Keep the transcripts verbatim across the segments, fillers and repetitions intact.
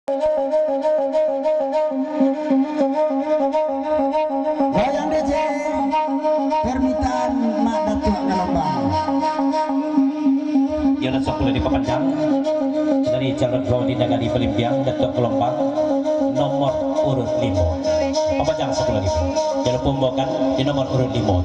Goyang D J, permintaan Mak Datuak Galombang. Iyolah, sakulah dipapanjang dari calon kawan di Nagari Balimbiang, Datuak Galombang, nomor urut limo. Papanjang sakulah limo. Jan lupo mambaokan di nomor urut limo.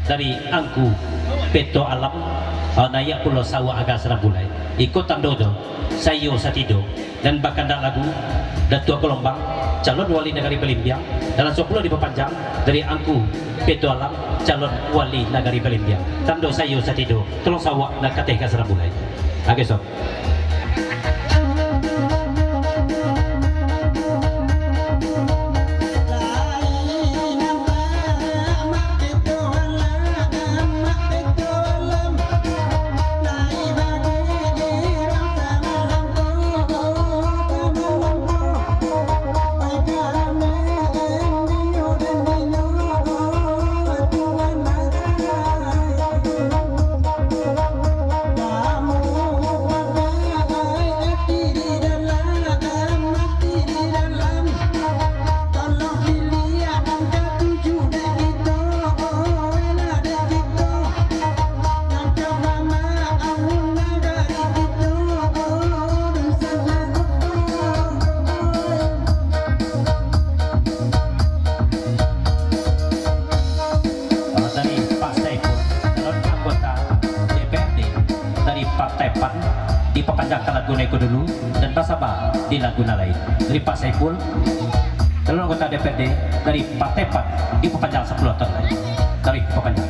Dari Angku Peto Alam, ah, naiak pulo sawak agak sarang bulai. Iko tandonyo, saiyo satido, nan bakandak lagu Datuak Galombang, calon wali nagari Balimbiang, dan langsuang pulo dipapanjang dari Angku Peto Alam, calon wali nagari Balimbiang. Tando saiyo satido, tolong sawak nan kateh ka sarang bulai. Oke, sok. Dari Pak Saiful, calon anggota D P R D dari Partai PAN, dipapanjangkan lagu nan iko dulu, dan basaba di lagu nan lain. Dari Pak Saiful, calon anggota D P R D dari Partai PAN, dipapanjang sapuluah taun lai. Taruih dipapanjang.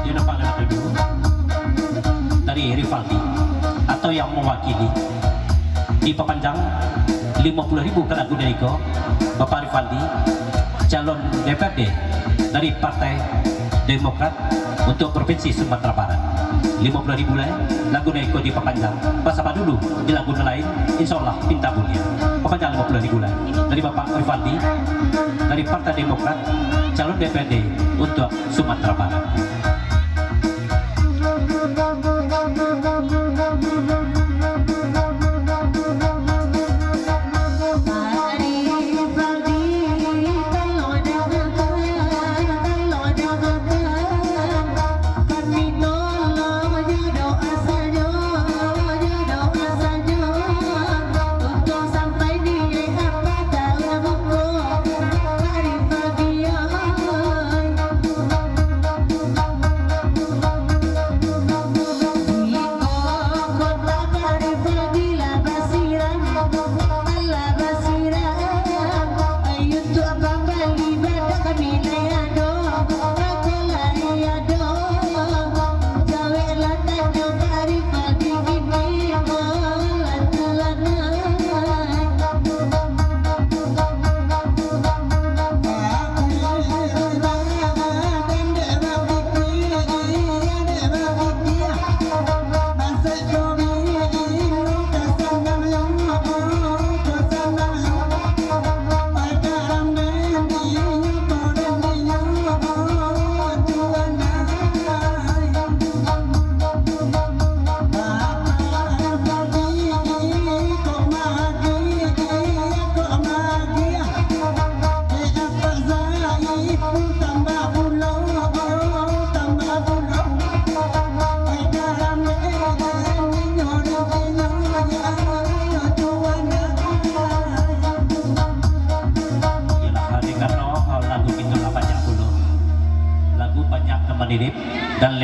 Yo, nampak lah dulu. Dari Rivaldi, atau yang mewakili, dipapanjang limo puluah ribu ka lagu nan iko, Bapak Rivaldi, calon D P R D dari Partai Demokrat untuk Provinsi Sumatera Barat. Limo puluah ribu lai, lagu nan iko dipapanjang. Basaba dulu di lagu nan lain, insya Allah pinta buliah. Papanjang limo puluah ribu lai dari Bapak Rivaldi dari Partai Demokrat, calon D P R D untuk Sumatera Barat.